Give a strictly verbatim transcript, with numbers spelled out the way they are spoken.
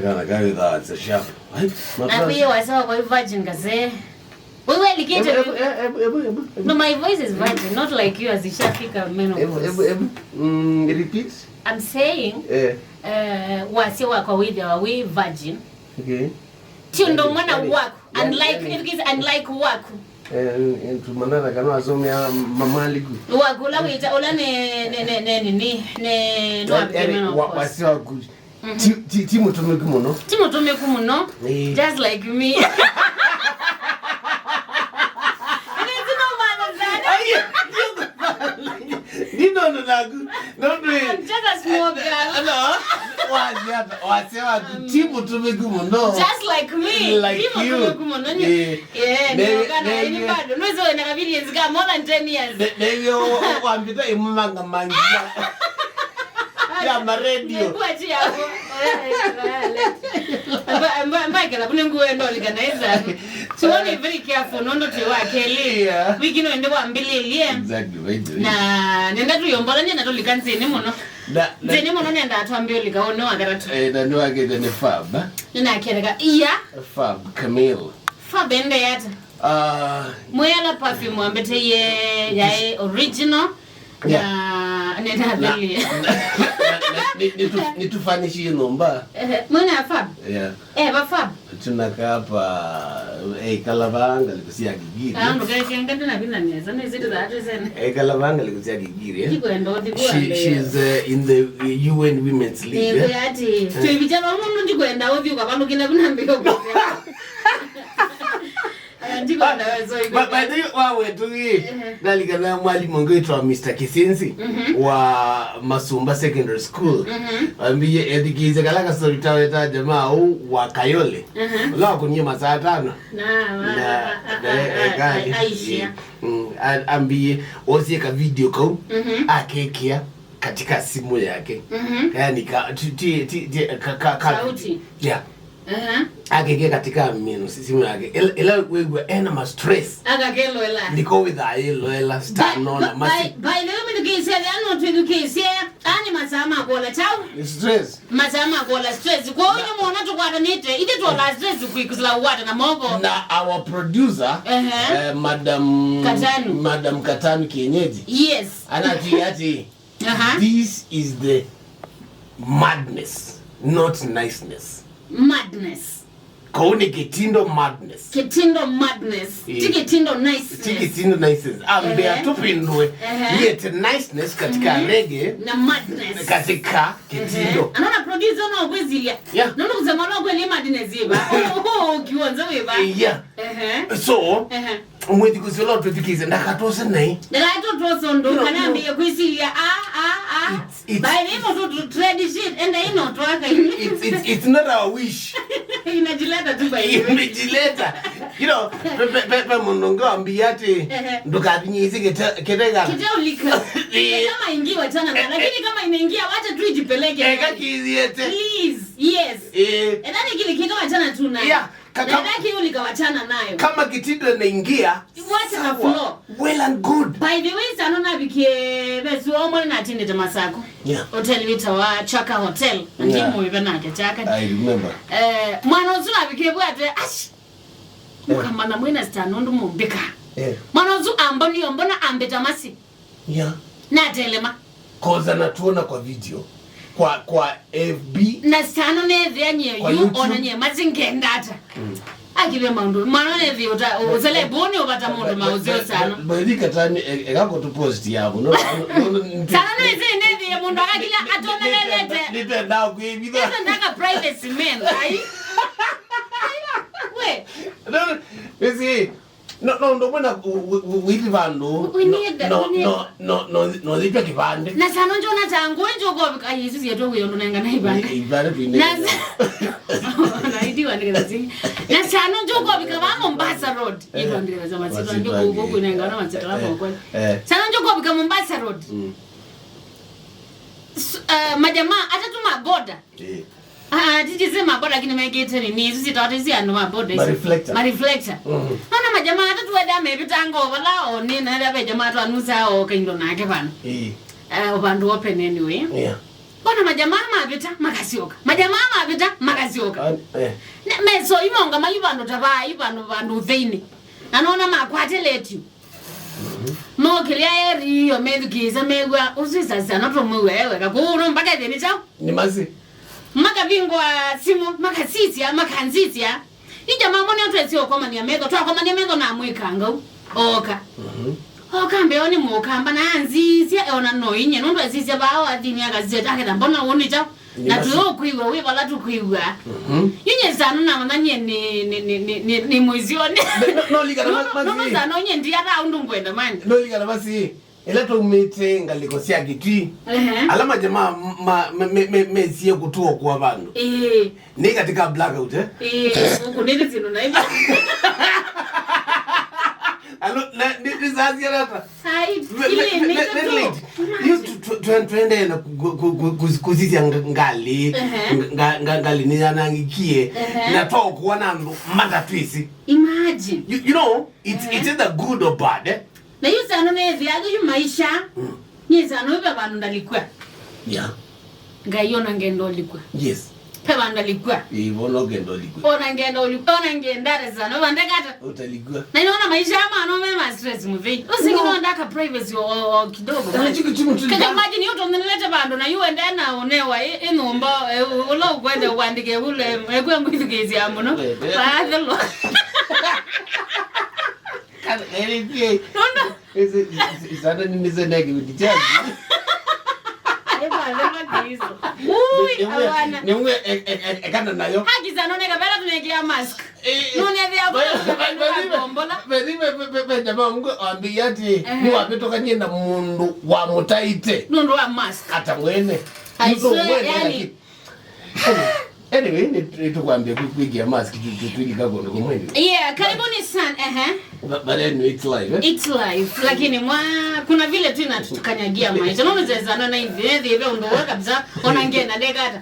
Kana kawĩ thaa sharp. Ai, Nakuye wasema kwa virgin kaze. We were educated. Ebu, ebu, ebu, ebu. No, my voice is virgin, not like yours. Ishafika menopause. Ebu, ebu, ebu. Mm, repeat. I'm saying, Eh, uh, wasya wakwa wĩthĩawa wĩ virgin. Okay. Ti ũndũ mwana waku. Yani, Unlike, yani. It is unlike waku. Eh, tumanana kana wasomea mamaliku. Waku ũla wĩta, ũla nĩ, nĩ, nĩ, nĩ, nĩ, nĩ, nĩ, Yani, yani, wa- menopause. Wasya waku. Ti, ti, ti mũtũmĩku mũno. Ti mũtũmĩku mũno. Eh. Just like me. Nĩ ti no maana sana. Ai, ni nono naku. No, no. I'm just a small girl. No. Wasya, wasya waku ti mũtũmĩku mũno. Just like me. Like Ti you. Mũtũmĩku mũno. Eh. Yeah, Ne- no, kana ne- ini bado. Unaweza uwe na experience kama more than ten years. Ne- Nĩw'o wambĩta ĩmũmangamangia ya maradio. Nĩkuachia hapo. Mba- mba- mbakela kune nguo endo organize. So one very careful, nondo ti wa kelĩ. Yeah. Wiki no ende wambĩlĩlye. Exactly, right, right. Na nenda tu yombola nenda tulika nzini mũno. Na- na- Nzini mũno nenda atwambie ulika one wa gatatu. Eh, na nĩwakĩte nĩ Fab. Ninakereka iya. Fab Camille. Fab ende yata. Ah, Mwela perfume wambete ye yae original. Yeah. Na nenda athelie. Nĩtũfanĩshie nyũmba. Mwena ya Fab. Yeah. Eh, ba Fab. Tunakaa hapa, eh, Kalavanga likusia Gigiri. Ah, ndukekenge ndina vina neza. Nizidi za atu zene. Eh, Kalavanga likusia Gigiri. Eh? Ndikwenda uthi kwa. She, she's uh, in the U N Women's League. Eh, Eh? Kwa ati. Tuivicha vamwe ndikwenda uthi ukavalukila vina mbio. Ndikwenda wezo. But by the way, wa wetu hii, ndalikana mwalimu ngwitwa Mister Kisinzi wa Masumba Secondary School. Ambie ethikise kala kastori taweta jamaa u wa Kayole. Ula wakunie masaa tano. Na, na, na, eh, eh, gali. Aishia. Mm, a- ambie osie ka video kau akekia katika simu yake. Yani ka ti ti ti ti- ka ka ka Sauti. Yeah. Aha. Akeke katika menu si- simu yake. Ila- ila wegwa ena ma stress. Akakeloela. Ndiko witha iloela star no na masi. By the way, mithukĩĩsya ethĩa no twĩthukĩĩsye ani masaa ma kũola chau. Stress. Masaa ma kũola stress. Kwa hiyo mwana tũkwatanĩte ithe tũola stress kwĩkũsĩla ũkwata na moko. Na our producer, eh, madam Katanu. Madam Katanu Kienyeji. Yes. Anati ati, Aha. This is the madness, not niceness. Madness. Kau nĩ kĩtindo madness. Kĩtindo madness. Eh. Ti kĩtindo niceness. Ti kĩtindo niceness. Ambĩa tũpindwe. Yet niceness katika reggae. Na madness. Katika kĩtindo. Anaona producer no kwĩsilia. Yeah. Nono kusema no kweli madness iba. Oh, oh, kiwanza weba. Yeah. So, mwĩthukĩĩsya ũla ũtwĩthukĩĩsya ndakatose naĩ. Ndakatotose ũndũ kana ambĩe kwĩsilya a a a. By the way, to trade shit and I know to aka. It's, it's, it's not our wish. Inajileta tu by the way. Imejileta. You know, pe pe pe pe mũndũ ngambia ati ndũkathinyĩĩsye kĩtegana. Kĩteũlika. Kama ingiwa chana na lakini kama inaingia wacha tu ijipeleke. Eka kĩthiĩte. Please. Yes. Eh. Ethani kile kĩtewachana tu nayo. Yeah. Ka- na kama- ĩla kĩũlika wachana nayo. Kama kĩtindo naingia, wacha na sawa. Flow. Well and good. By the way, sano navikie vesu omwe natindite Masako. Yeah. Hotel wĩtawa Chaka Hotel. Yeah. Ndimuive nake Chaka. I remember. Eh, mwana ũsu navikie bwate ash. Mukamana mwina star nondu mumbika. Eh. Mwana ũsu ambonio mbona ambita masi. Yeah. Natelema. Koza natuona kwa video, kwa kwa F B. Na sano nethĩa nye kwa yu YouTube. Ona nye mazingendata. Mm. Akile maundu mwana nethi uta usele boni ubata mundu mauzio sano. By the katani egako tu post yako. No, no, no, no. Sano nezi nethi mundu akakile atona lelete. Nitenda kuibitha. Nitenda ka privacy man. Ai. We. No, no. Esi. No, no, ndo mwana wili vandu. Wĩnĩenda, no, wĩnĩenda. No, no, no, no, no, thitwa kivande. Na sano njona tangu njo ko ayi sisi yetu kuyo ndunenga na ibande. Ibande tuine. Na idi wandike zasi. Na sano njo ko bika ba Mombasa Road. Ido ndike za masito njo ko ko kunenga na masito la moko. Eh. Sano njo ko bika Mombasa Road. Mm. Majamaa atatu ma boda. Eh. Ah, titi zi maboda lakini mekĩte nini? Isu sitawata isi andũ maboda isu. Mareflector. Mareflector. Mhm. Nona majamaa atatũ wetha mevitanga o vala o nĩ na ethĩa ve jamaa twanusa o kaindo nake vano. Eh. Eh, o vandũ open anyway. Yeah. Ona majamaa mavĩta, makasyoka. Majamaa mavĩta, makasyoka. An-, eh. Ne-, meso imonga mai vandũ ta vai, vandũ, vandũ ũtheinĩ. Na nona makwate letio. Mokĩlya eri iyo methukĩĩsya mew'a, ũsisasya no tũmwĩw'a eweka. Kũu no mpaka ĩthĩnĩ kyaũ? Nĩ masi. Makavingwa simũ, makasisya, makansisya. Ija mamone twesĩ ũkomania metho, twakomania metho na mwĩkangau. Oka. Mhm. Oka mbeo nĩ mũkamba na anzisya, eona no inye, nũndũ esisya vaa wathini akasisya, aketha mbona ũnĩ kyaũ? Na tuyo kwĩw'a wĩ vala tũkwĩw'a. Mhm. Yu nyie sano namanya nyie nĩ, nĩ, nĩ, nĩ, nĩ, nĩ mũisyoni. No, no, no, ligana ma-, masi. Nũndũ sano nyie ndi ata ũndũ ngwenda mani. No, ligana masi. Ĩla twaumĩte ngalĩko sya Kitui, ehe, ala majamaa ma, ma, me, me, mesie kũtũokoa vandũ. Ĩĩ. Nĩ katika blackout, eh? Ĩĩ, ũkũnĩte syĩndũ na iva. Alo, na, nĩ, nĩ saa siana ata? Ai, ve-, ile ve-, ve-, nĩkyo ve-, tu. Late. Yu tu, tu, tu, tuendee na ku, ku, ku, ku, kusisya nga-, ngalĩ. Ehe. Nga-, nga-, ngalĩ nĩyanangĩkie. Ehe. Na twaokoa na andũ matatwĩsĩ. Imagine. You, you know, it's, ehe, it's either good or bad, eh? Na yu sano nethĩaga yu maisha. Mm. Nyie sano ve vandũ ndalikw'a. Yeah. Ngai ona ngenda ũlikw'a. Yes. Pe vandũ ndalikw'a. Ĩĩ, vona ũkenda ũlikw'a. Ona ngenda ũlikw'a. Ona ngenda ata sano vandekata. Ũtalikw'a. Na nĩona maisha ama no me ma stress mũthei. Ũsingi no ndaka privacy o, o, o kidogo. Kana chiki chimu tu. Kaka imagine yu tũnelete vandũ na yu ende na ũnewa ĩ, ĩ nyũmba, ĩ, ũla ũkwenda ũandĩke ũle, ĩkwĩa mwĩthukĩĩsya mũno. Eh, eh. Pathelo. Kana, eh, eh. Nũndũ. Ese, ese, ese, sana nini ze negative charge? Eba, eba, kizo. Ui, awana. Nĩwe, e, e, e, ekana nayo. Haki sana, neka, bela tunekea mask. Eh, eh. None vya ba-, ba-, ba-, ba-, bombola. Beri, be, be, be, be, jamaa, ungu, ambia ati, ehe, nĩwavĩtũkanie na mũndũ wamũtaĩte. Nũndũ wa mask. Ata mwene. I swear, yani, lakini Anyway, nĩ, nĩtũkwambia kwĩ-, kwĩkĩa mask tu-, tu-, twĩlika kũndũ kũmwe anyway. Yeah, karibuni sana, ehe. But, but anyway, it's live, eh? It's live, lakini mwa-, kuna vile tu inatukanyagia maisha. Nũndũ sesano na hivi, eh, hivi ũndũ wa kabisa, ona ngenda ndekata.